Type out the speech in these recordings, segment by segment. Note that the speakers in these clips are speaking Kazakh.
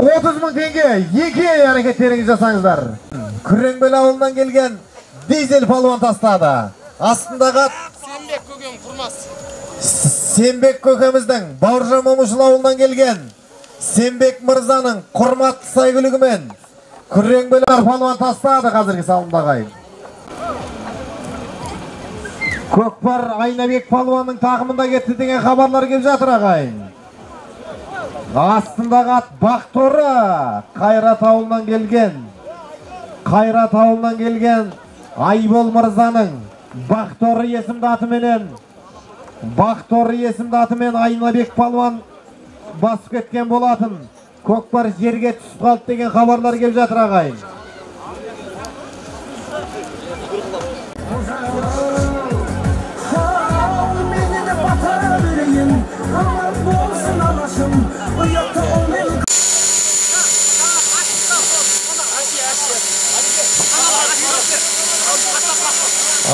30 мың теңге, екі әрекеттеріңіз жасаңыздар. Күреңбел ауылынан келген Дизель палуан тастады. Астындағы Сембек көкем құрмас. Сембек көкеміздің Бауыржан Момышұлы ауылынан келген Сембек мырзаның құрматты сәйгүлігімен Күреңбел палуан тастады қазіргі салымда ағайын. Көкпар Айнабек палуанның тақымында кетті деген хабарлар келіп жатыр ағайын. Астындағы ат Бақторы Қайрат ауылынан келген. Қайрат ауылынан келген Айбол мырзаның Бақторы есімді атыменен Бақторы есімді атымен Айнабек палуан басып кеткен болатын. Көкпар жерге түсіп қалды деген хабарлар келіп жатыр ағайын.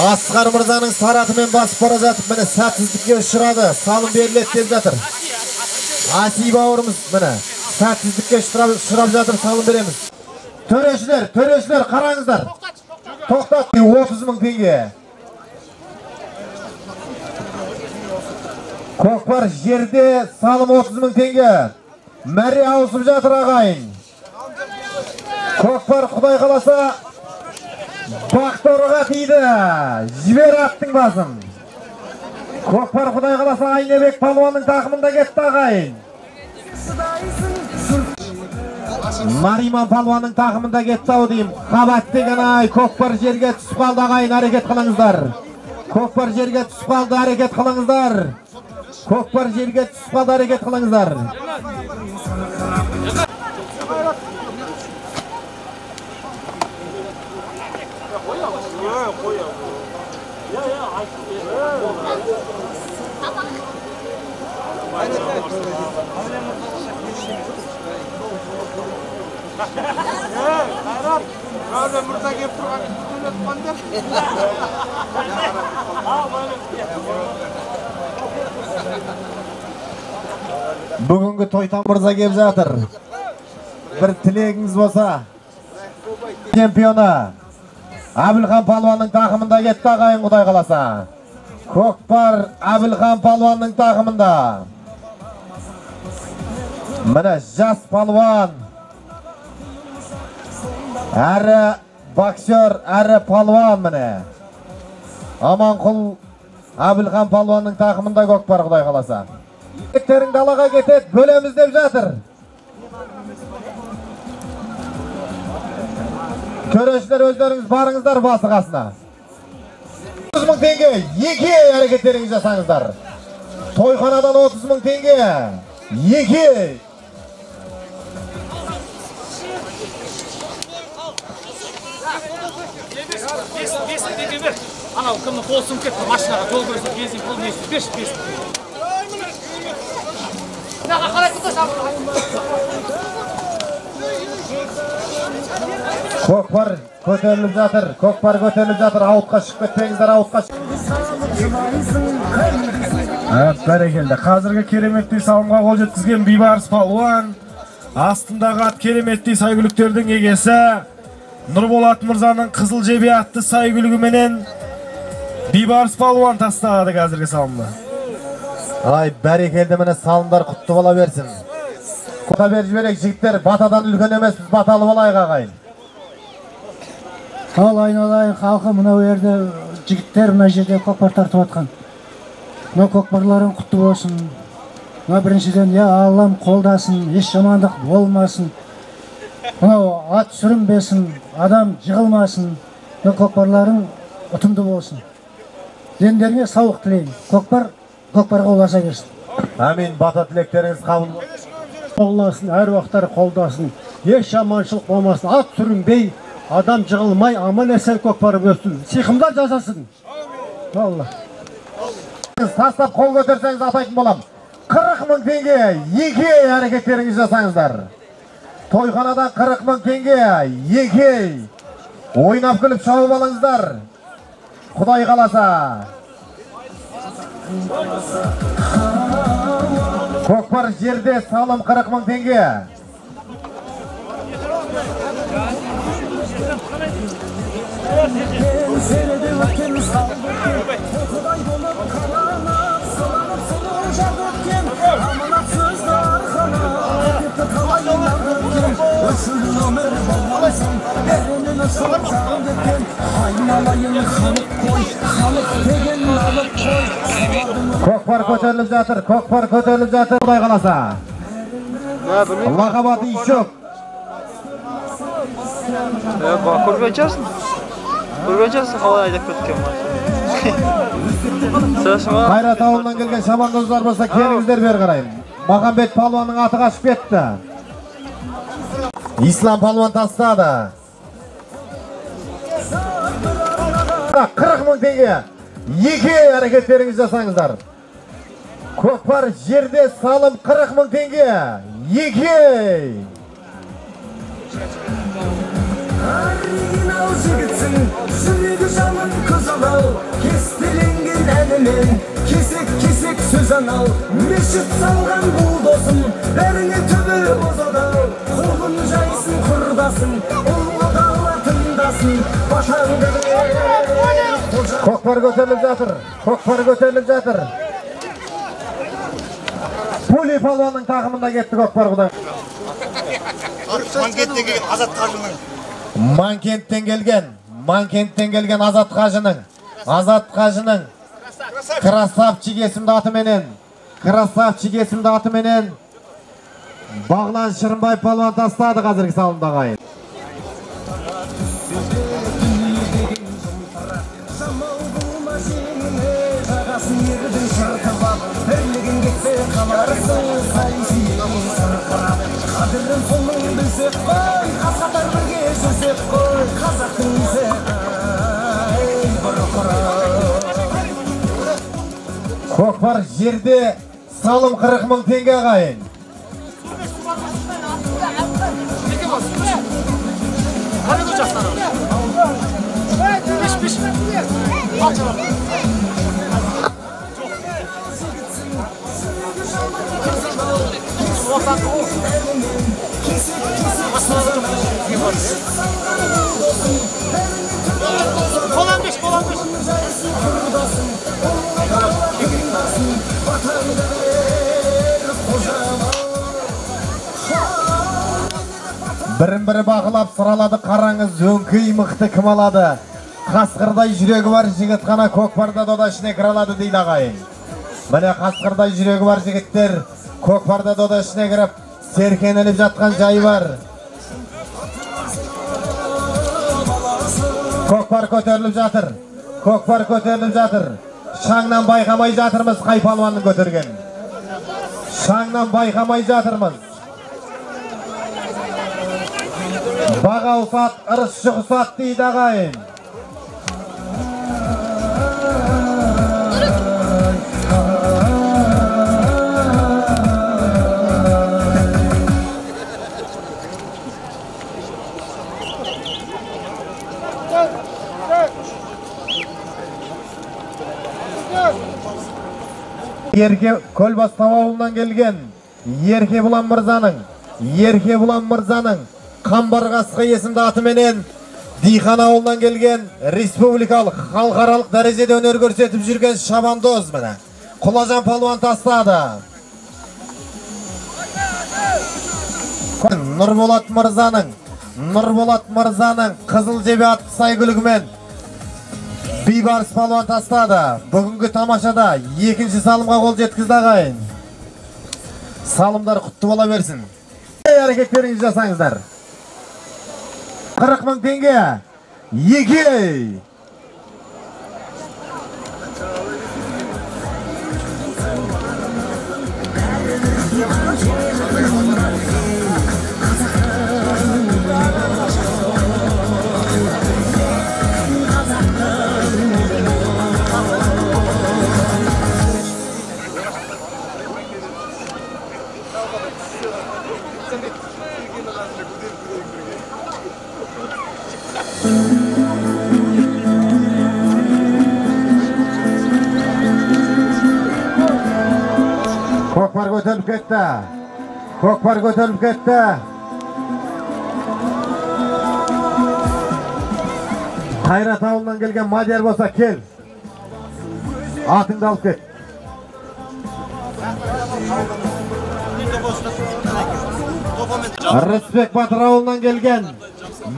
Асқар мырзаның саратымен басып бара жатып, міне сәтсіздікке ұшырады. Салым беріледі деп жатыр. Аси бауырымыз міне сәтсіздікке ұшырап жатыр, салым береміз. Төрешілер, төрешілер қараңыздар. Тоқтат, 30 мың теңге. Көкпар жерде салым 30 мың теңге. Мәре ауысып жатыр ағайын. Көкпар Құдай қаласа Бақторыға тиді. Жібер аттың басын. Көкпар Құдай қаласа Айнабек палуанның тақымында кетті ағайын. Нариман палуанның тақымында кетті ау деймін. Қабат деген ай, көкпар жерге түсіп қалды ағайын, әрекет қылыңыздар. Көкпар жерге түсіп қалды, әрекет қылыңыздар. Көкпар жерге түсіп қалды, әрекет қылыңыздар. Бүгінгі Тойтан мырза келіп жатыр. Бір тілегіңіз болса, чемпионы Әбілхан палуанның тақымында кетті ағайын, Құдай қаласа. Көкпар Әбілхан палуанның тақымында. Міне жас палуан. Әрі боксер, әрі палуан міне. Аманқұл Әбілхан палуанның тақымында көкпар, Құдай қаласа. Еркектерің далаға кетеді, бөлеміз деп жатыр. Төрешілер өздеріңіз барыңыздар басы қасына. 30 мың теңге, екі әрекеттеріңіз жасаңыздар. Тойханадан 30 мың теңге, екі. Бес теңге бер. Анау кімнің қол сынып кетті, машинаға жол көрсет, бензин пұл несі, бес. Көкпар көтеріліп жатыр, көкпар көтеріліп жатыр, ауытқа шығып кетпеңіздер, ауытқа. Бәрекелді. Қазіргі кереметтей салымға қол жеткізген Бейбарыс палуан, астындағы ат кереметтей сәйгүліктердің егесі Нұрболат мырзаның қызыл жебе атты сәйгүлігіменен Бейбарыс палуан тастады қазіргі салымда. Ай, бәрекелді, міне салымдар құтты бола берсін. Құта беріп жіберейік жігіттер, батадан үлкен емеспіз, бата алып алайық ағайын. Ал айналайын халқы, мынау жерде жігіттер мына жерде көкпар тартып жатқан. Мына көкпарларың құтты болсын. Мына біріншіден, я Аллам қолдасын, еш жамандық болмасын. Мынау ат сүрінбесін, адам жығылмасын. Мына көкпарларың ұтымды болсын. Дендеріңе саулық тілеймін. Көкпар көкпарға ұласа берсін. Әмин, бата тілектеріңіз қабыл болсын. Қолдасын, әр уақыттары қолдасын. Еш жаманшылық болмасын, ат сүрінбей, адам жығылмай, аман есен көкпары өссін. Сиқымдар жасасын. Алла. Тастап қол көтерсеңіз атайтын болам. 40 мың теңге, екі әрекеттеріңіз жасаңыздар. Тойханадан 40 мың теңге, екі. Ойнап күліп шауып алыңыздар. Құдай қаласа. Көкпар жерде салым 40 мың теңге. Көкпар көтеріліп жатыр, көкпар көтеріліп жатыр, Құдай қаласа. Лақап аты Ишок. Көрген шығарсың. Көрген шығарсың, қалай айдап кеткен. Қайрат ауылынан келген шабандоздар болса, келіңіздер бері қарай. Махамбет палуанның аты қашып кетті. Ислам палуан тастады. 40 мың теңге. Екі әрекеттеріңіз жасаңыздар. Көкпар жерде салым 40 мың теңге. Екі. Оригинал жігітсің, жүрегі жалын көз алау, кестеленген әнімен, кесек-кесек сөз анау, мешіт салған бұл досым, бәріне түбі бозадау, қолын жайсын құрдасын, ұлы дала тыңдасын, батаңды бер. Көкпар көтеріліп жатыр, көкпар көтеріліп жатыр. Пули палуанның тақымында кетті көкпар құдай. Манкенттен келген Азат қажының. Манкенттен келген, Манкенттен келген Азат қажының, Азат қажының Красавчик есімді атыменен, Красавчик есімді атыменен Бағлан Шырынбай палуан тастады қазіргі салымда ағайын. Қадірін соның білсек қой, қас-қатар бірге жүрсек қой, қазақтың иісі ай бұрқырап. Көкпар жерде салым 40 мың теңге ағайын. Бірін-бірі бақылап сыралады, қараңыз, өңкей мықты кім алады? Қасқырдай жүрегі бар жігіт қана көкпарда дода ішіне кіре алады дейді ағайын. Міне қасқырдай жүрегі бар жігіттер көкпарда дода ішіне кіріп серкеніліп жатқан жайы бар. Көкпар көтеріліп жатыр. Көкпар көтеріліп жатыр. Шаңнан байқамай жатырмыз қай палуанның көтергенін. Шаңнан байқамай жатырмыз. Баға ұсат, ырыс жұғысат дейді ағайын. Ерке Көлбастау ауылынан келген Еркебұлан мырзаның, Еркебұлан мырзаның Қамбар қасқы есімді атыменен Дихан ауылынан келген республикалық, халықаралық дәрежеде өнер көрсетіп жүрген шабандоз міне. Құлажан палуан тастады. Нұрболат мырзаның, Нұрболат мырзаның қызыл жебе атты сәйгүлігімен Бейбарыс палуан тастады. Бүгінгі тамашада екінші салымға қол жеткізді ағайын. Салымдар құтты бола берсін. Әрекеттеріңізді жасаңыздар. 40 мың теңге. Екі. Көкпар көтеріліп кетті. Көкпар көтеріліп кетті. Қайрат ауылынан келген Мадияр болса кел. Атыңды алып кет. Рысбек батыр ауылынан келген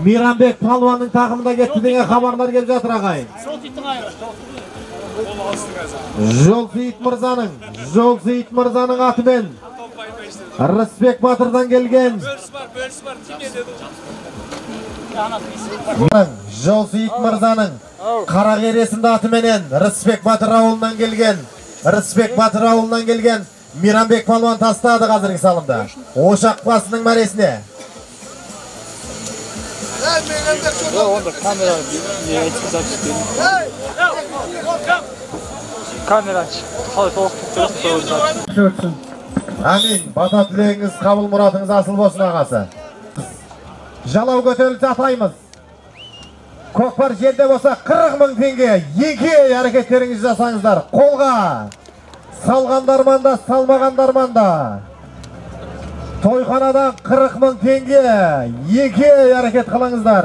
Мейрамбек палуанның тақымында кетті деген хабарлар келіп жатыр ағайын. Жолсейіт мырзаның, Жолсейіт мырзаның атымен Рысбек батырдан келген Жолсейіт мырзаның Қарақер есімді атыменен Рысбек батыр ауылынан келген, Рысбек батыр ауылынан келген Мейрамбек палуан тастады қазіргі салымда. Ошақ басының мәресіне. Әмин. Бата тілегіңіз қабыл, мұратыңыз асыл болсын ағасы. Жалау көтерілсе атаймыз. Көкпар жерде болса 40 мың теңге. Еңкей әрекеттеріңізді жасаңыздар. Қолға салғандарман да, салмағандарман да. Тойханадан 40 мың теңге. Еңкей әрекет қылыңыздар.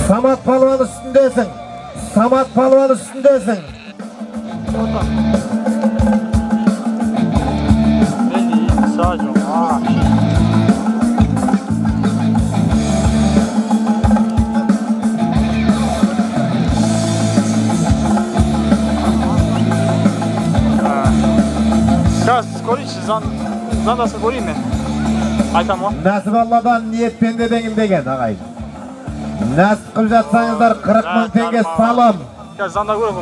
Самат палуан үстіндесің. Самат палуан үстіндесің. Көрейінші, звондаса көрейін мен. Айтам ғой. Нәсіп Алладан ниет пендеден деген ағайын. Нәсіп қылып жатсаңыздар 40 мың теңге салым.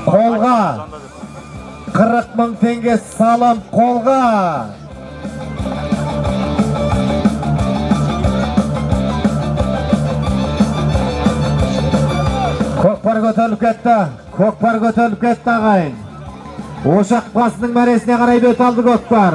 Қолға. 40 мың теңге салым қолға. Көкпар көтеріліп кетті. Көкпар көтеріліп кетті ағайын. Ошақ басының мәресіне қарай бет алды көкпар.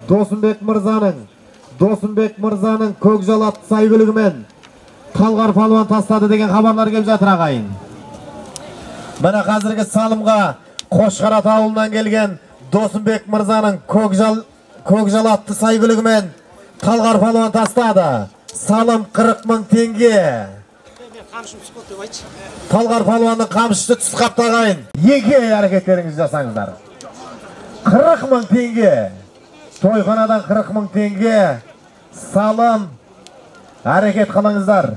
Досымбек мырзаның, Досымбек мырзаның көкжал атты сәйгүлігімен Талғар палуан тастады деген хабарлар келіп жатыр ағайын. Міне қазіргі салымға Қошқар ата ауылынан келген Досымбек мырзаның көкжал атты сәйгүлігімен Талғар палуан тастады. Салым 40 мың теңге. Талғар палуанның қамшысы түсіп қапты ағайын. Екі әрекеттеріңізді жасаңыздар. 40 мың теңге. Тойханадан 40 мың теңге салым, әрекет қылыңыздар.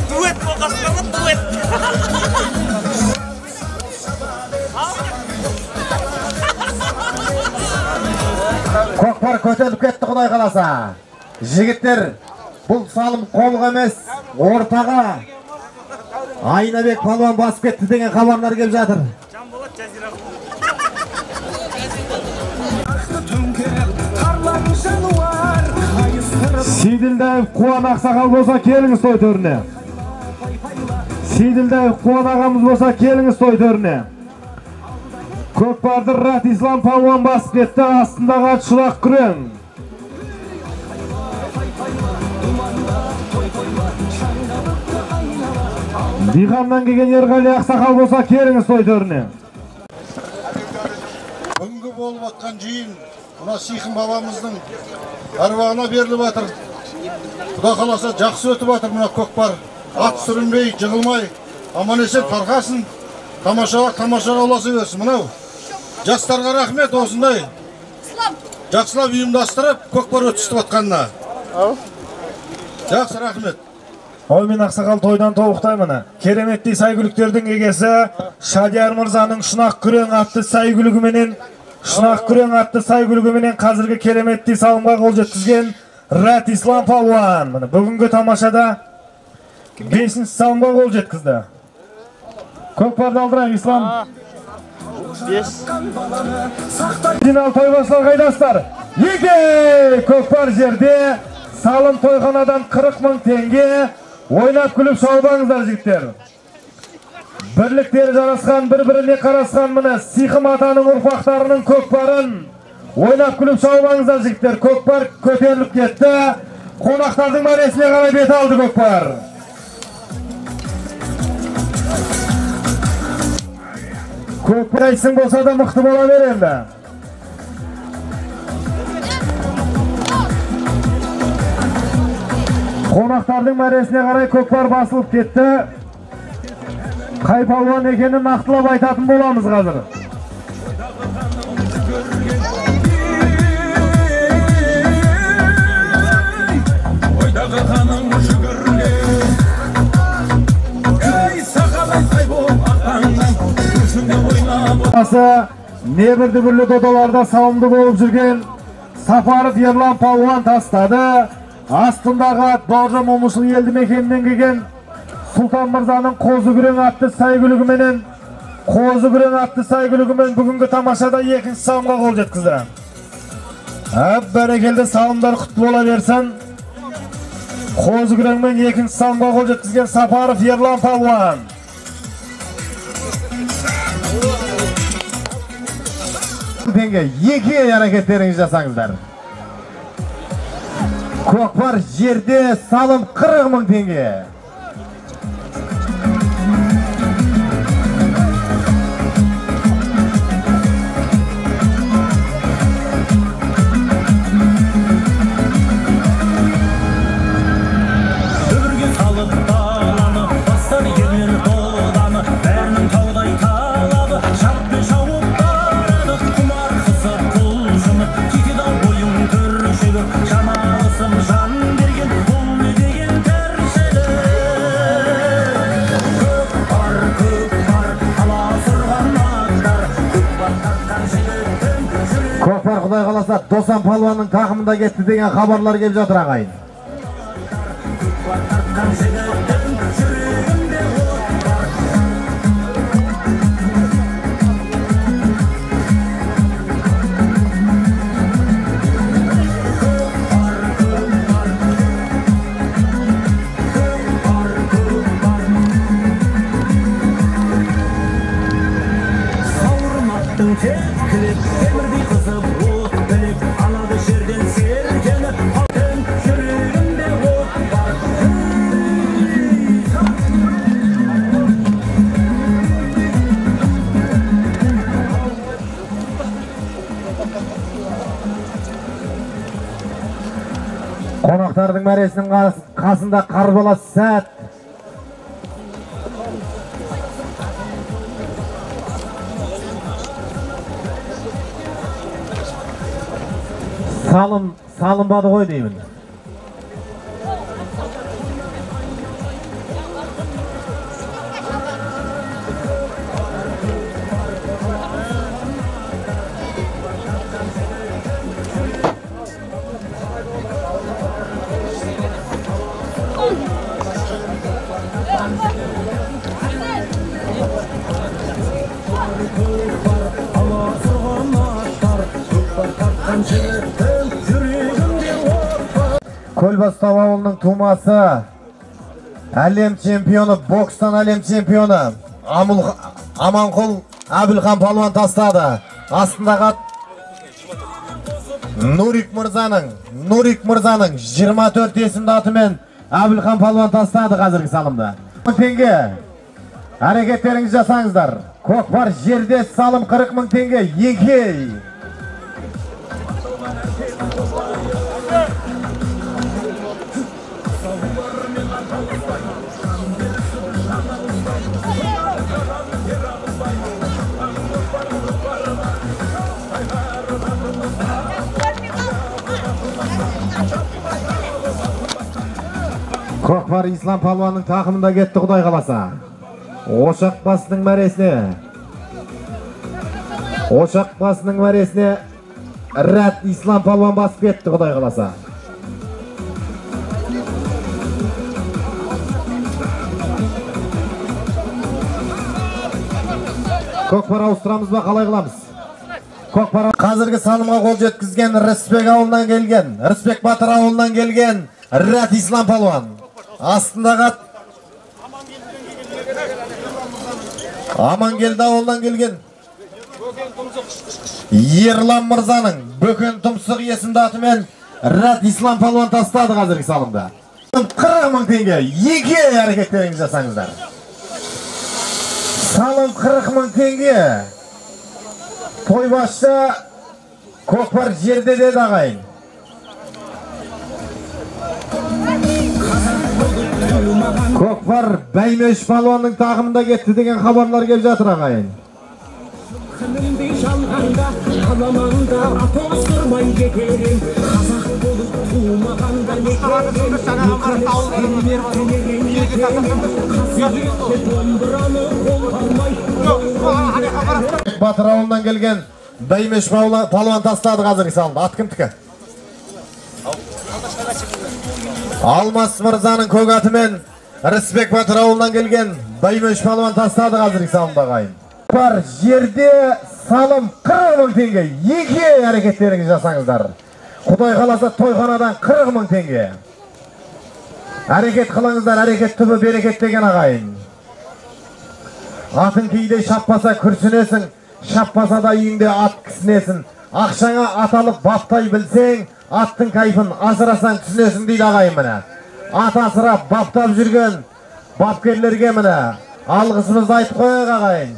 Дуэт болғасың, дуэт. Көкпар көтеріліп кетті құдай қаласа. Жігіттер, бұл салым қолға емес, ортаға. Айнабек палуан басып кетті деген хабарлар келіп жатыр. Сейділдаев Қуан ақсақал болса келіңіз той төріне. Сейділдаев Қуан ағамыз болса келіңіз той төріне. Көкпарды Рат Ислам палуан басып кетті, астындағы ат шұлақ күрең. Диқаннан келген Ерғали ақсақал болса келіңіз той төріне. Бүгінгі болып атқан жиын мына Сиқым бабамыздың әруағына беріліп жатыр. Құда қаласа жақсы өтіп жатыр мына көкпар. Ат сүрінбей, жығылмай, аман есен тарқасын. Тамашаға тамашаға ұласа берсін. Мынау жастарға рахмет, осындай жақсылап ұйымдастырып көкпар өткізіп жатқанына. Жақсы, рахмет. Әумин ақсақал тойдан тобықтай мына. Кереметтей сәйгүліктердің егесі Шадияр мырзаның шұнақ күрең атты сәйгүлігіменен, шұнақ күрең атты сәйгүлігіменен қазіргі кереметтей салымға қол жеткізген Рат Ислам палуан. Міне бүгінгі тамашада 5-ші салымға қол жеткізді. Көкпарды алдырайық, Ислам. 5. Финал тойбасылар қайдасыздар? Еке! Көкпар жерде салым тойханадан 40 мың теңге. Ойнап күліп шаубаңыздар, жігіттер. Бірліктері жарасқан, бір-біріне қарасқан міне Сиқым атаның ұрпақтарының көкпарын ойнап күліп шаубаңыздар, жігіттер. Көкпар көтеріліп кетті. Қонақтардың мәресіне қарай бет алды көкпар. Көкпар айсың болса да мықты бола бер енді. Қонақтардың мәресіне қарай көкпар басылып кетті. Қай палуан екенін нақтылап айтатын боламыз қазір. Небір дүбірлі додаларда сауымды болып жүрген Сапаров Ерлан палуан тастады. Астындағы ат Бауыржан Момышұлы елді мекенінен келген Сұлтан Мырзаның Қозы Күрең атты сәйгүлігіменен Қозы Күрең атты сәйгүлігімен бүгінгі тамашада екінші салымға қол жеткізді. Әп бәрекелді, салымдар құтты бола берсін. Қозы Күреңмен екінші салымға қол жеткізген Сапаров Ерлан палуан. Теңге екі әрекеттеріңізді жасаңыздар. Көкпар жерде салым 40 мың теңге. Көкпар Құдай қаласа Досан палуанның тақымында кетті деген хабарлар келіп жатыр, ағайын. Қонақтардың мәресінің қасында қарбалас сәт. Салынбады ғой деймін. Көлбастау ауылының тумасы, әлем чемпионы, бокстан әлем чемпионы Аманқұл Әбілхан палуан тастады. Астындағы ат Нурик Мырзаның 24 есімді атымен Әбілхан палуан тастады қазіргі салымда. Теңге. Әрекеттеріңізді жасаңыздар. Көкпар жерде салым 40 мың теңге. Еңкей. Көкпар Ислам палуанның тақымында кетті, Құдай қаласа. Ошақ басының мәресіне. Ошақ басының мәресіне рәт Ислам палуан басып кетті, Құдай қаласа. Көкпар ауыстырамыз ба, қалай қыламыз? Көкпар. Қазіргі салымға қол жеткізген Рысбек ауылынан келген, Рысбек батыр ауылынан келген Рәт Ислам палуан. Астындағы ат Амангелді ауылынан келген Ерлан мырзаның Бөкен тұмсық есімді атымен Рәт Ислам палуан тастады қазіргі салымда. 40 мың теңге. Екі әрекеттеріңізді жасаңыздар. Салым 40 мың теңге. Тойбашы көкпар жерде деді ағайын. Көкпар Бәймеш палуанның тағымында кетті деген хабарлар келіп жатыр ағайын. Батыр ауылынан келген Бәймеш палуан тастады қазіргі салымда. Ат кімдікі? Алмас мырзаның көк атымен Рысбек батыр ауылынан келген Бәймеш палуан тастады қазіргі салымда ағайын. Бар жерде салым 40 мың теңге. Екі әрекеттеріңізді жасаңыздар. Құдай қаласа тойханадан 40 мың теңге. Әрекет қылыңыздар, әрекет түбі берекет деген ағайын. Атың кейде шаппаса күрсінесің, шаппаса да үйіңде ат кісінесің. Ақшаңа ат алып баптай білсең, аттың кайфын асырасаң түсінесің дейді ағайын міне. Ат асырап баптап жүрген бапкерлерге міне алғысымызды айтып қояйық ағайын.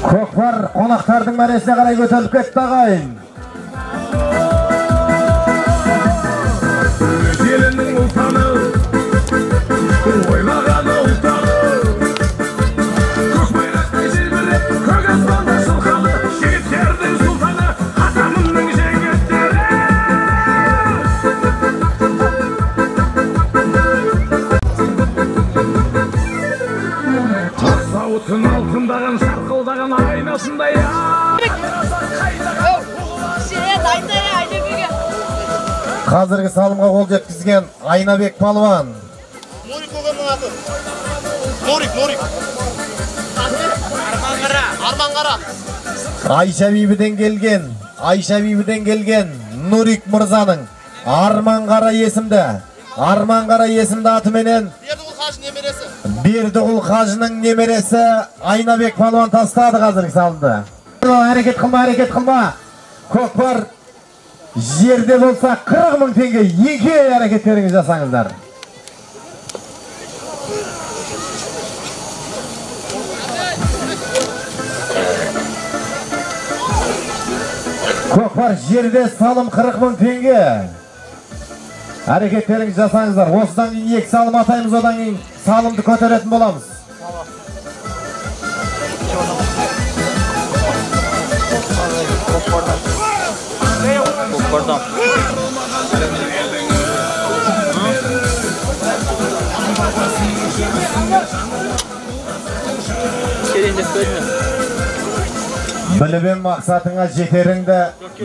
Көкпар қонақтардың мәресіне қарай көтеріліп кетті ағайын. Өз елінің ұлтаны, ойлаған ұлтаны, көк байрақтай желбіреп, көк аспанда шылқалы, жігіттердің сұлтаны, атамының жігіттері. Сауытын алтындаған, шарқылдаған айнасындай. Қазіргі салымға қол жеткізген Айнабек палуан. Нурик оғанның аты. Нурик, Нурик. Арман қара, Арман қара. Айша бибіден келген, Айша бибіден келген Нурик мырзаның Арман қара есімді, Арман қара есімді атыменен Бердіғұл қажы немересі. Бердіғұл қажының немересі Айнабек палуан тастады қазіргі салымды. Әрекет қылма, әрекет қылма. Көкпар жерде болса 40 мың теңге. Екі әрекеттеріңізді жасаңыздар. Көкпар жерде салым 40 мың теңге. Әрекеттеріңізді жасаңыздар. Осыдан кейін екі салым атаймыз, одан кейін салымды көтеретін боламыз. Көкпардан. Біліп ем мақсатыңа жетеріңді,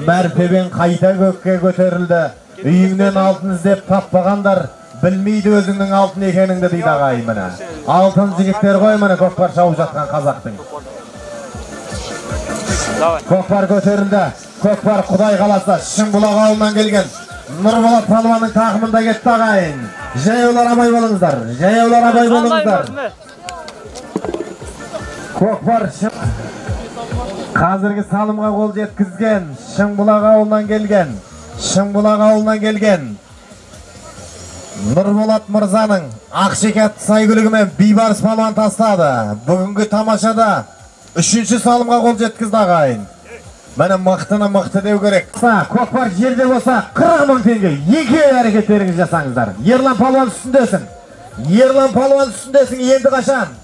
мәртебең қайта көкке көтерілді. Үйіңнен алтын іздеп таппағандар білмейді өзіңнің алтын екеніңді дейді ағайын міне. Алтын жігіттер ғой міне көкпар шауып жатқан қазақтың. Көкпар көтерілді. Көкпар Құдай қаласа Шыңбұлақ ауылынан келген Нұрболат палуанның тақымында кетті ағайын. Жаяулар абай болыңыздар. Жаяулар абай болыңыздар. Көкпар қазіргі салымға қол жеткізген Шыңбұлақ ауылынан келген, Шыңбұлақ ауылынан келген Нұрболат мырзаның Ақшеке атты сәйгүлігімен Бейбарыс палуан тастады. Бүгінгі тамашада үшінші салымға қол жеткізді ағайын. Міне мықтыны мықты деу керек. Көкпар жерде болса 40 мың теңге. Екі әрекеттеріңізді жасаңыздар. Ерлан палуан үстіндесің. Ерлан палуан үстіндесің, енді қашан?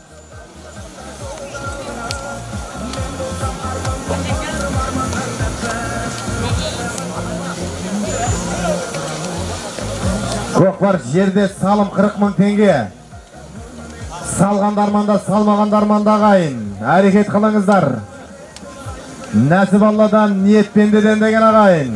Көкпар жерде салым 40 мың теңге. Салғандар манда, салмағандар манда ағайын. Әрекет қылыңыздар. Нәсіп Алладан, ниет пендеден деген ағайын.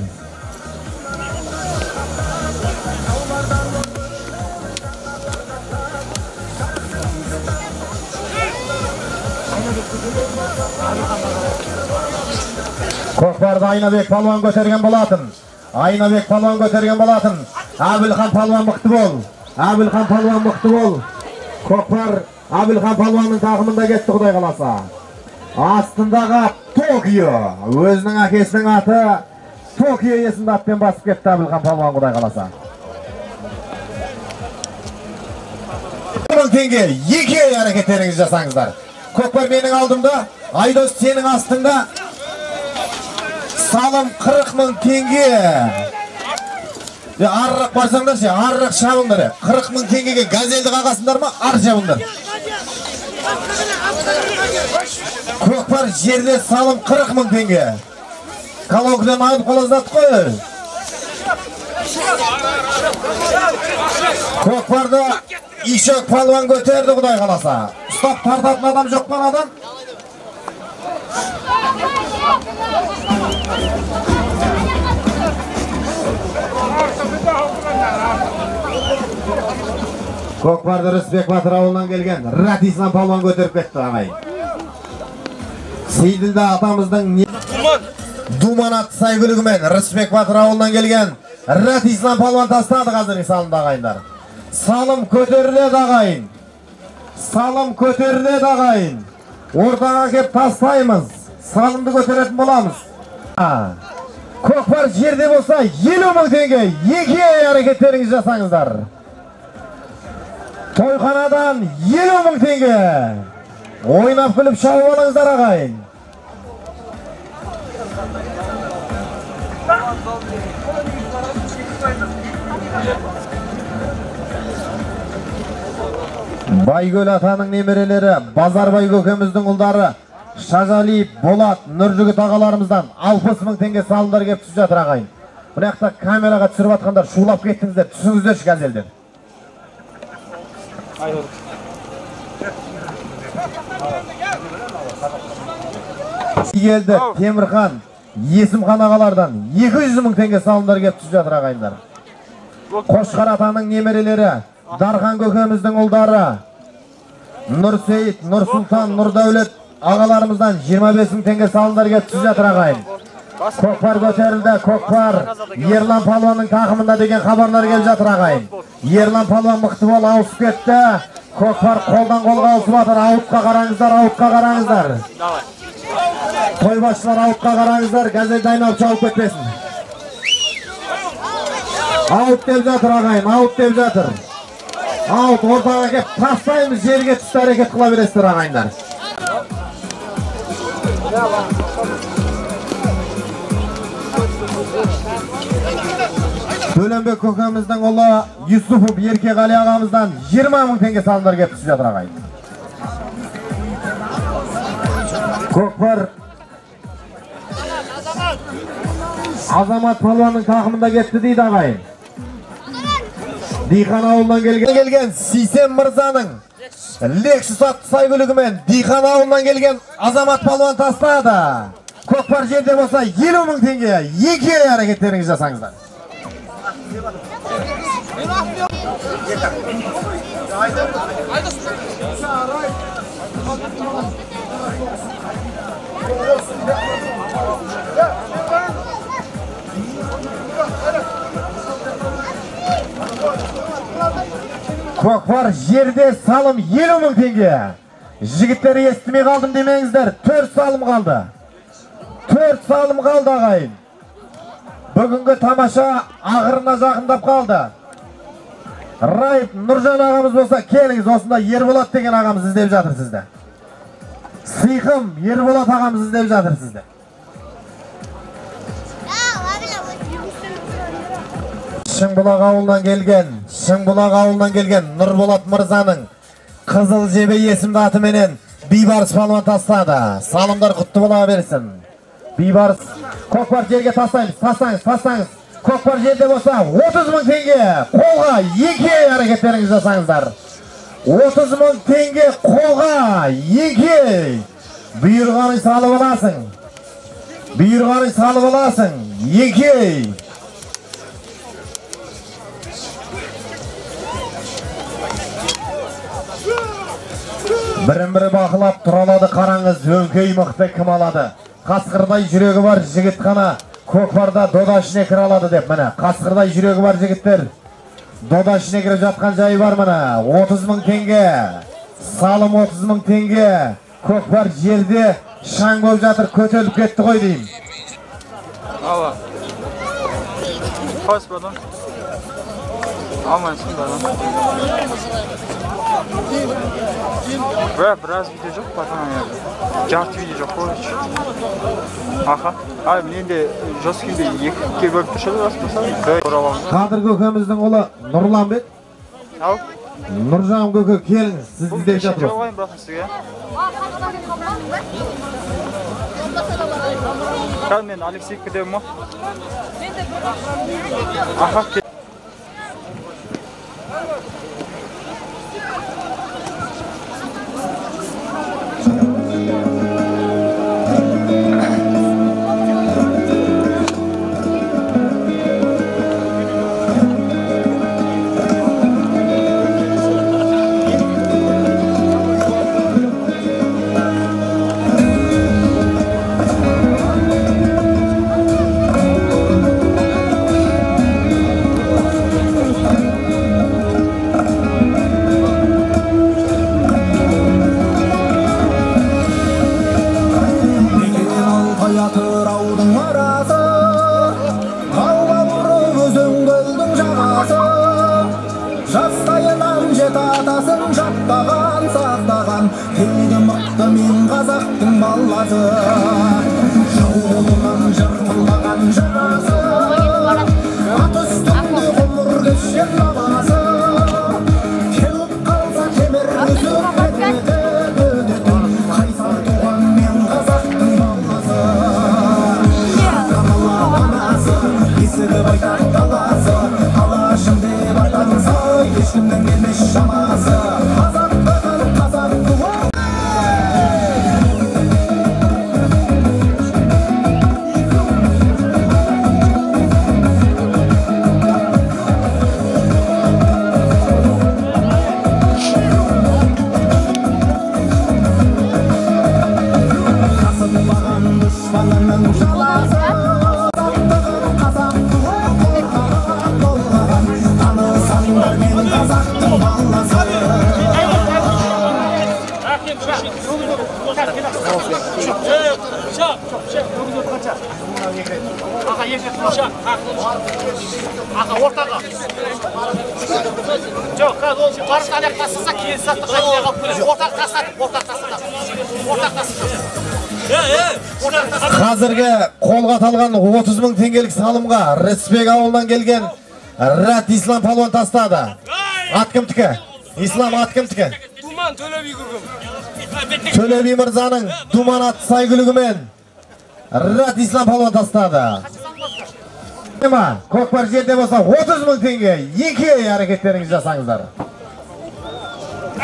Көкпарды Айнабек палуан көтерген болатын. Айнабек палуан көтерген болатын. Әбілхан палуан мықты бол. Әбілхан палуан мықты бол. Көкпар Әбілхан палуанның тақымында кетті құдай қаласа. Астындағы Токио. Өзінің әкесінің аты Токио есімді атпен басып кетті Әбілхан палуан құдай қаласа. 1000 теңге екі әрекеттеріңізді жасаңыздар. Көкпар менің алдымда, Айдос сенің астыңда. Салым 40 мың теңге. Арырақ барсаңдар ше, арырақ шабыңдар. 40 мың теңгеге газелді қағасыңдар ма, ар шабыңдар. Көкпар жерде салым 40 мың теңге. Колонкадан айырып қалаздатып қой. Көкпарды Ишек палуан көтерді құдай қаласа. Ұстап тартатын адам жоқ па адам? Көкпарды Рысбек батыр ауылынан келген Рат Ислам палуан көтеріп кетті ағайын. Сейділді атамыздың Думан атты сәйгүлігімен Рысбек батыр ауылынан келген Рат Ислам палуан тастады қазіргі салымда ағайындар. Салым көтеріледі ағайын. Салым көтеріледі ағайын. Ортаға кеп тастаймыз. Салымды көтеретін боламыз. Көкпар жерде болса 50 мың теңге. Екі әрекеттеріңізді жасаңыздар. Тойханадан 50 мың теңге. Ойнап күліп шауып алыңыздар ағайын. Байгөл атаның немерелері, Базарбай көкеміздің ұлдары Шажалиев, Болат, Нұржігіт ағаларымыздан 60 мың теңге салымдар кеп түсіп жатыр ағайын. Мына жақта камераға түсіріп жатқандар шулап кеттіңіздер, түсіңіздерші газелден. Келді Темірхан, Есімхан ағалардан 200 мың теңге салымдар кеп түсіп жатыр ағайындар. Қошқар атаның немерелері, Дархан көкеміздің ұлдары Нұрсейіт, Нұрсұлтан, Нұрдәулет ағаларымыздан 25 мың теңге салымдар кеп түсіп жатыр ағайын. Көкпар көтерілді, көкпар Ерлан палуанның тақымында деген хабарлар келіп жатыр ағайын. Ерлан палуан мықты бол ауысып кетті. Көкпар қолдан қолға ауысып жатыр. Ауытқа қараңыздар, ауытқа қараңыздар. Тойбасшылар ауытқа қараңыздар, газелді айналып шауып кетпесін. Ауыт деп жатыр ағайын, ауыт деп жатыр. Аут ортаға кеп тастаймыз, жерге түсті әрекет қыла бересіздер ағайындар. Төленбек көкеміздің ұлы Юсупов Еркеғали ағамыздан 20 мың теңге салымдар кеп түсіп жатыр ағайын. Көкпар Азамат палуанның тақымында кетті дейді ағайын. Дихан ауылынан келген Сейсен мырзаның Лексус атты сәйгүлігімен Дихан ауылынан келген Азамат палуан тастады. Көкпар жерде болса 50 мың теңге. Екі әрекеттеріңізді жасаңыздар. Көкпар жерде салым 50 мың теңге. Жігіттер естімей қалдым демеңіздер. 4 салым қалды. 4 салым қалды ағайын. Бүгінгі тамаша ақырына жақындап қалды. Райып Нұржан ағамыз болса келіңіз, осында Ерболат деген ағамыз іздеп жатыр сізді. Сиқым Ерболат ағамыз іздеп жатыр сізді. Шыңбұлақ ауылынан келген, Шыңбұлақ ауылынан келген Нұрболат мырзаның Қызыл жебе есімді атыменен Бейбарыс палуан тастады. Салымдар құтты бола берсін. Бейбарыс көкпар жерге тастаймыз, тастаңыз, тастаңыз. Көкпар жерде болса 30 мың теңге қолға екі әрекеттеріңізді жасаңыздар. 30 мың теңге қолға екі. Бұйырғанын салып аласың. Бұйырғанын салып аласың. Екі. Бірін-бірі бақылап тұралады қараңыз, өңкей мықты кім алады? Қасқырдай жүрегі бар жігіт қана көкпарда дода ішіне кіре алады деп міне. Қасқырдай жүрегі бар жігіттер дода ішіне кіріп жатқан жайы бар міне. 30 мың теңге, салым 30 мың теңге. Көкпар жерде шаң болып жатыр, көтеріліп кетті ғой деймін. Ала. Қойсы бадам. Амансың бадам. Бірақ біраз видео жоқ братан, жарты видео жоқ қой. Аха. Ай, мен де жесткийді екіге бөліп тұршы рас болса. Қадыр көкеміздің ұлы Нұрланбек. Ау. Нұржан көке келіңіз, сізді іздеп жатырмыз. Жоқ алайын братан сізге. Қазір мен Алексеевке дедім ғой. Аха. Қазіргі қолға талған 30 мың теңгелік салымға Рысбек ауылынан келген Рат Ислам палуан тастады. Ат кімдікі? Ислам, ат кімдікі? Думан Төле би көкем. Төле би мырзаның Думан атты сәйгүлігімен Рат Ислам палуан тастады. Көкпар жерде болса 30 мың теңге, екі әрекеттеріңізді жасаңыздар.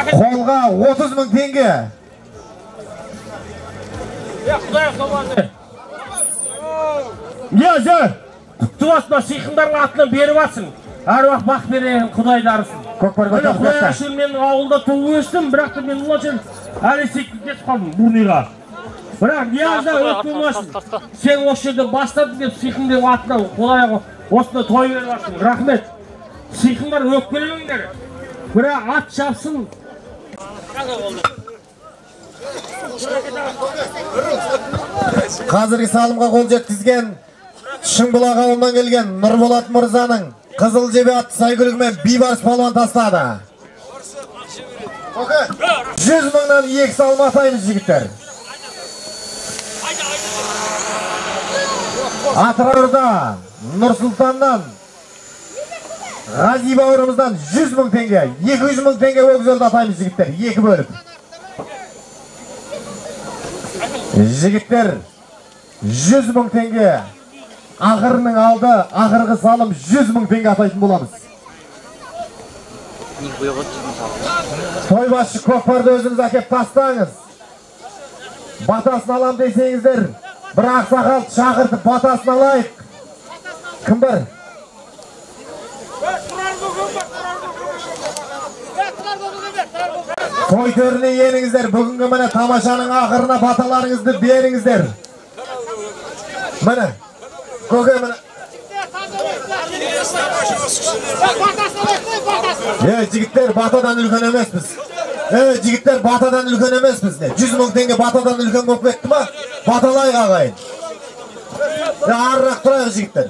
Қолға 30 мың теңге. Ниязы, құтты болсын, сиқындардың атынан беріп алсын. Әруақ бақ берген Құдай дарысын. Көкпар көтеріп Құдайға шүкір, мен ауылда туып өстім, бірақ та мен ол жер әлі секілді кетіп қалдым Бурныйға. Бірақ Ниязда өтіп болмасын. Сен осы жерде бастадың деп сиқым деп атынан Құдайға осында той беріп алсын. Рахмет. Сиқындар өкпелемеңдер. Бірақ ат шапсын. Қазіргі салымға қол жеткізген Шыңбұлақ ауылынан келген Нұрболат мырзаның қызыл жебе атты сәйгүлігімен Бейбарыс палуан тастады. 100 мыңнан 2 салым атаймыз, жігіттер. Атырауда Нұрсұлтаннан Ғази бауырымыздан 100 мың теңге, 200 мың теңге өгіз атаймыз, жігіттер, екі бөліп. Жігіттер, 100 мың теңге. Ақырының алды, ақырғы салым 100 мың теңге атайтын боламыз. Тойбасшы көкпарды өзіңіз әкеп тастаңыз. Батасын алам десеңіздер, бір ақсақал шақыртып батасын алайық. Кім бар? Той төріне еніңіздер, бүгінгі міне тамашаның ақырына баталарыңызды беріңіздер. Міне, көке міне. Жігіттер, батадан үлкен емеспіз. Жігіттер, батадан үлкен емеспіз. 100 мың теңге батадан үлкен болып кетті ма? Баталайық, ағайын. Арырақ тұрайық, жігіттер.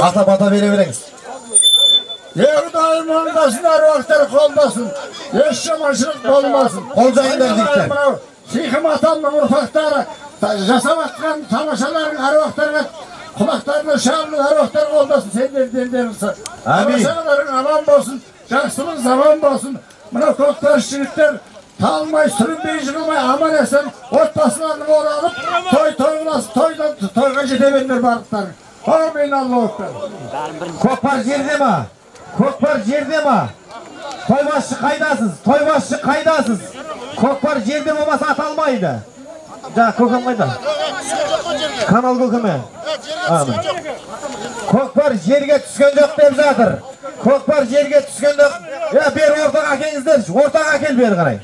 Ата бата бере беріңіз. Құдайым оңдасын, әруақтар қолдасын, еш жаманшылық болмасын. Қол жайыңдар, жігіттер. Сиқым атамның ұрпақтары жасап атқан тамашаларың әруақтарға құлақтарына шалынып, әруақтар қолдасын, сендер дендеріңіз. Тамашаларың аман болсын, жақсылық заман болсын. Мына көкпаршы жігіттер талмай, сүрінбей, жығылмай, аман есен отбасыларына оралып, той тойласын, тойдан тойға жете беріңдер барлықтарың. Амин, Аллаху акбар. Көкпар жерде ма? Көкпар жерде ма? Тойбасшы қайдасыз? Тойбасшы қайдасыз? Көкпар жерде болмаса аталмайды. Жаңа көкем қайда? Канал көкеме. Көкпар жерге түскен жоқ деп жатыр. Көкпар жерге түскен жоқ. Бері ортаға әкеліңіздерші. Ортаға әкел бері қарай.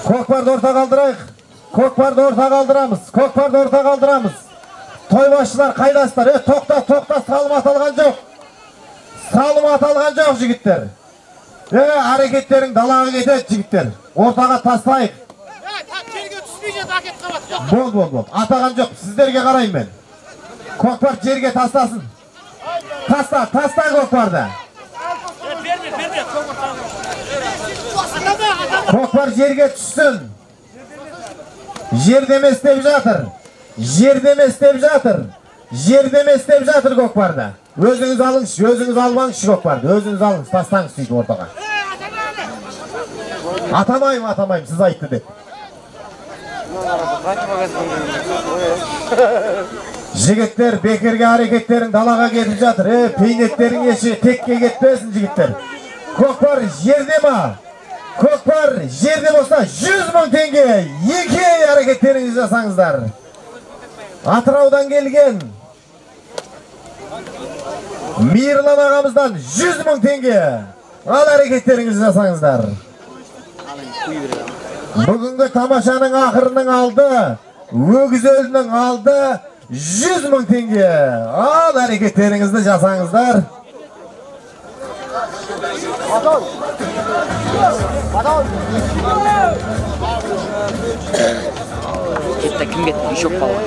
Көкпарды ортаға алдырайық. Көкпарды ортаға алдырамыз. Көкпарды ортаға алдырамыз. Тойбасшылар қайдасыздар? Тоқта, тоқта, салым аталған жоқ. Салым аталған жоқ, жігіттер. Әрекеттерің далаға кетеді, жігіттер. Ортаға тастайық. Бол, бол, бол. Атаған жоқ. Сіздерге қараймын мен. Көкпар жерге тастасын. Таста, таста көкпарды. Көкпар жерге түссін. Жерде емес деп жатыр. Жерде емес деп жатыр. Жерде емес деп жатыр көкпарды. Өзіңіз алыңызшы, өзіңіз албаңызшы көкпарды. Өзіңіз алыңыз, тастаңыз сөйтіп ортаға. Атамаймын, атамаймын, сіз айтты деп. Жігіттер, бекерге әрекеттерің далаға кетіп жатыр. Пейнеттерің еші текке кетпесін, жігіттер. Көкпар жерде ма? Көкпар жерде болса 100 мың теңге. Екі әрекеттеріңізді жасаңыздар. Атыраудан келген Мейірлан ағамыздан 100 мың теңге. Ал әрекеттеріңізді жасаңыздар. Бүгінгі тамашаның ақырының алды, өгіз өлінің алды 100 мың теңге. Ал әрекеттеріңізді жасаңыздар. Кетті, кім кетті? Еще палуан.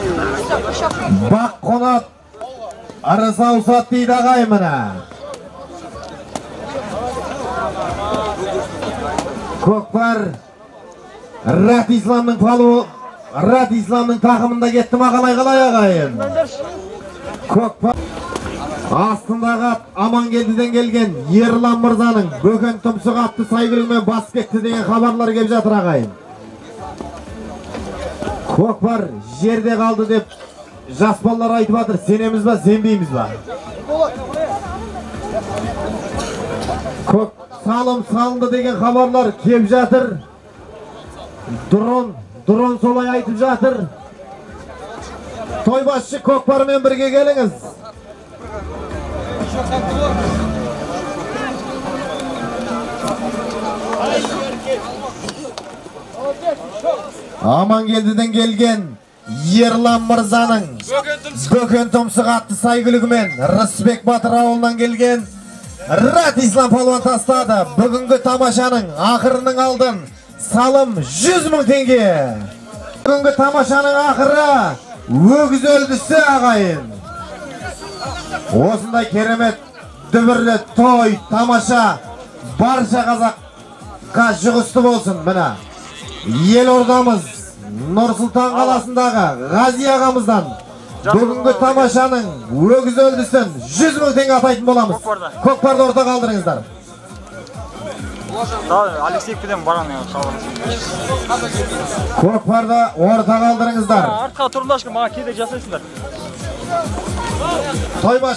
Бақ қонат ырыс ауысады дейді ағай міне. Көкпар Рат Исламның палуы, Рат Исламның тақымында кетті ма, қалай қалай ағайын? Көкпар астындағы Амангелдіден келген Ерлан мырзаның бөкен тұмсық атты сәйгүлігімен басып кетті деген хабарлар келіп жатыр ағайын. Көкпар жерде қалды деп жас балалар айтып жатыр. Сенеміз ба, сенбейміз ба? Көк салым салынды деген хабарлар келіп жатыр. Дрон солай айтып жатыр. Тойбасшы көкпармен бірге келіңіз. Амангелдіден келген Ерлан мырзаның бөкен тұмсық атты сәйгүлігімен Рысбек батыр ауылынан келген Рат Ислам палуан тастады. Бүгінгі тамашаның ақырының алдын салым 100 мың теңге. Бүгінгі тамашаның ақыры өгіз өлдісі ағайын. Осындай керемет дүбірлі той тамаша барша қазаққа жұғысты болсын. Міне елордамыз Нұр-Сұлтан қаласындағы Ғази ағамыздан бүгінгі тамашаның өгіз өлдісін 100 мың теңге атайтын боламыз. Көкпарды ортаға алдырыңыздар. Алексеевкеден бараны Көкпарды ортаға алдырыңыздар. Артқа тұрыңдаршы, маған кедергі жасайсыңдар. Тойбаш.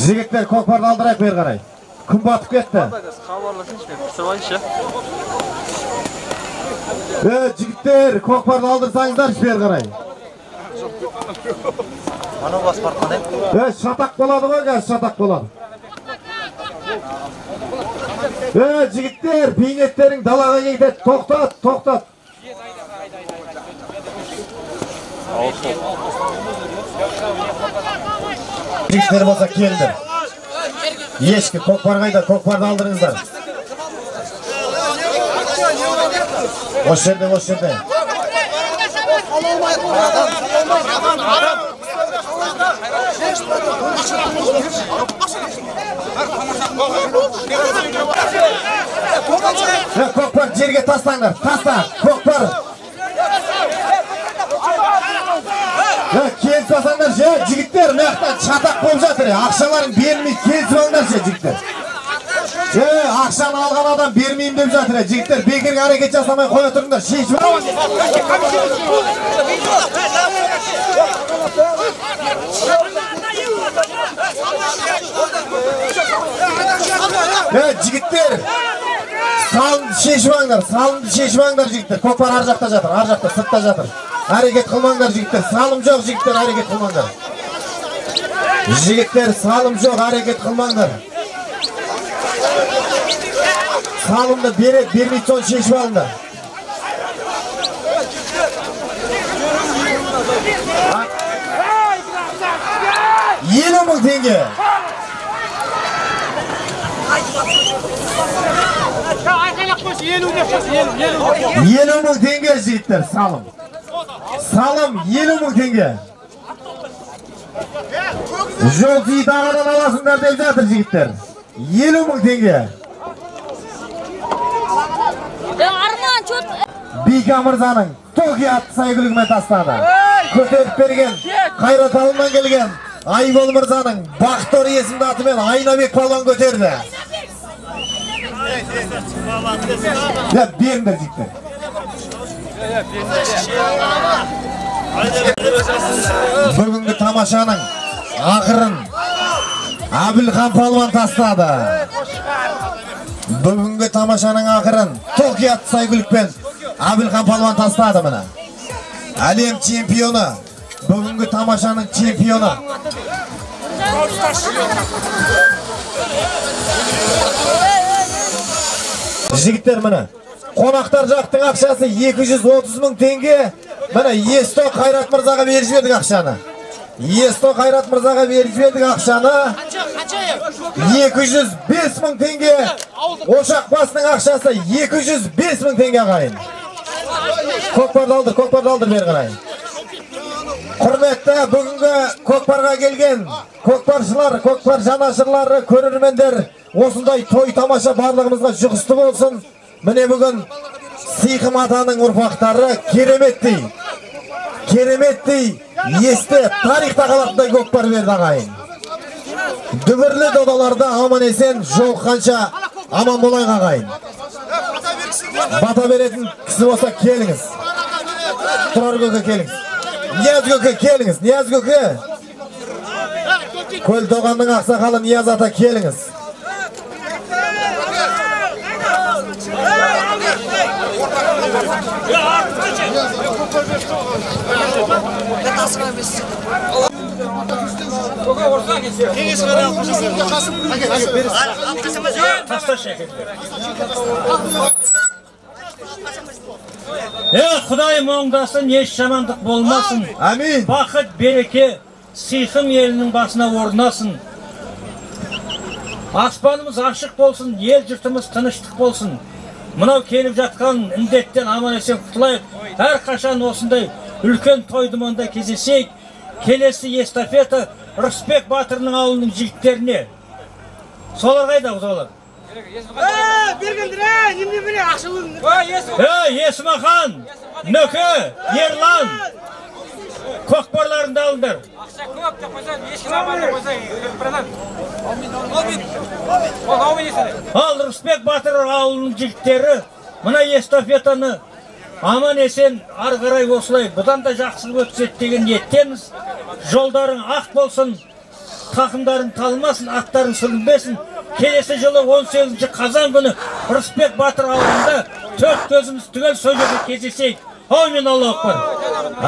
Жігіттер, көкпарды алдырайық бері қарай. Күн батып кетті. Хабарласыңшы, мен пісіріп алайыншы. Жігіттер, көкпарды алдырсаңыздар бері қарай. Шатақ болады ғой, қазір шатақ болады. Жігіттер, бейнеттерің далаға кетеді. Тоқтат, тоқтат. Жігіттер болса келді. Ешкі, көкпар қайда? Көкпарды алдырыңыздар. Осы жерде, осы жерде. Көкпар жерге тастаңдар, таста, көкпар. Келісіп алсаңдар ше, жігіттер, мына жақта шатақ болып жатыр. Ақшаларын бермей келісіп алыңдар ше, жігіттер. Ақшаны алған адам бермеймін деп жатыр. Жігіттер, бекерге әрекет жасамай қоя тұрыңдар, шешіп алыңдар. Жігіттер, салымды шешіп алыңдар, салымды шешіп алыңдар, жігіттер. Көкпар ар жақта жатыр, ар жақта, сыртта жатыр. Әрекет қылмаңдар, жігіттер. Салым жоқ, жігіттер, әрекет қылмаңдар. Жігіттер, салым жоқ, әрекет қылмаңдар. Салымды береді, бермейді, соны шешіп алыңдар. 50 мың теңге. 50 мың теңге, жігіттер, салым. Салым 50 мың теңге. Жол тиіп ағадан аласыңдар деп жатыр, жігіттер. 50 мың теңге. Бика мырзаның Токио атты сәйгүлігімен тастады. Көтеріп берген Қайрат ауылынан келген Айбол мырзаның Бақтор есімді атымен Айнабек палуан көтерді. Беріңдер, жігіттер. Бүгінгі тамашаның ақырын Әбілхан палуан тастады. Бүгінгі тамашаның ақырын Токио атты сәйгүлікпен Әбілхан палуан тастады. Міне әлем чемпионы, бүгінгі тамашаның чемпионы. Жігіттер, міне қонақтар жақтың ақшасы 230 мың теңге. Міне Есто Қайрат мырзаға беріп жібердік ақшаны. Есто Қайрат мырзаға беріп жібердік ақшаны. 205 мың теңге. Ошақ басының ақшасы 205 мың теңге ағайын. Көкпарды алдыр, көкпарды алдыр бері қарай. Құрметті бүгінгі көкпарға келген көкпаршылар, көкпар жанашырлары, көрермендер, осындай той тамаша барлығымызға жұғысты болсын. Міне бүгін Сиқым атаның ұрпақтары кереметтей, кереметтей есте тарихта қалатындай көкпар берді ағайын. Дүбірлі додаларда аман есен жолыққанша аман болайық ағайын. Бата беретін кісі болса келіңіз. Тұрар көке келіңіз. Нияз көке келіңіз. Нияз көке. Көлтоғанның ақсақалы Нияз ата келіңіз. Құдайым оңдасын, еш жамандық болмасын. Амин. Бақыт, береке, сиқым елінің басына орнасын. Аспанымыз ашық болсын, ел жұртымыз тыныштық болсын. Мынау келіп жатқан індеттен аман есен құтылайық. Әрқашан осындай үлкен той думанда кездесейік. Келесі эстафета Рысбек батырының ауылының жігіттеріне. Солар қайда, солар? Есімахан, Нөке, Ерлан, көкпарларыңды алыңдар. Ақша көп деп қойсаң, ешкім аман деп қойсаң, братан. Ал Рысбек батыр ауылының жігіттері мына эстафетаны аман есен ары қарай осылай бұдан да жақсы өткізеді деген ниеттеміз. Жолдарың ақ болсын, тақымдарың талмасын, аттарың сүрінбесін. Келесі жылы 18 қазан күні Рысбек батыр ауылында төрт көзіміз түгел сол жерде кездесейік. Әумин, Аллаху акбар.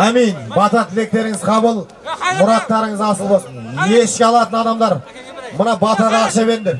Әмин. Бата тілектеріңіз қабыл, мұраттарыңыз асыл болсын. Ешкі алатын адамдар, мына батаға ақша беріңдер.